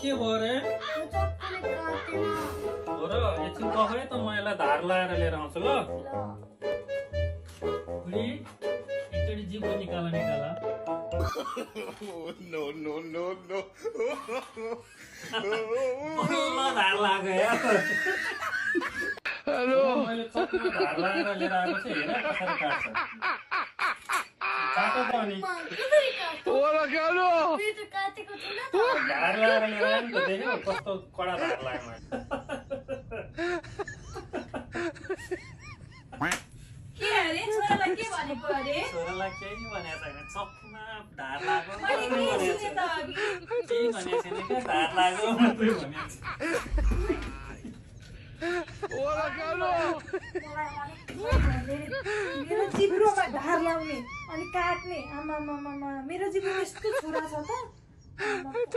के भयो रे हो र एकछिन कफ है त म यसलाई धार लाएर लिएर आउँछु ल बुढी एकचोटि जिब्रो निकाल No, no, no, no. धार लाग्यो यार हेलो मैले चक्कुमा धार लाएर लिएर आएको छु हेर कसरी काट्छ काट त अनि धार लाएर लिएर आयो नि त देख्यौ कस्तो कडा धार लाग्यो छोरालाई के भनेको अरे छोरालाई केही भनेको छैन चक्कुमा धार लाग्यो केही भनेको छैन क्या धार लाग्यो मात्रै भनेको मेरो जिब्रोमा धार लाउने अनि काट्ने आमा मेरो जिब्रो यस्तो छोरा छ त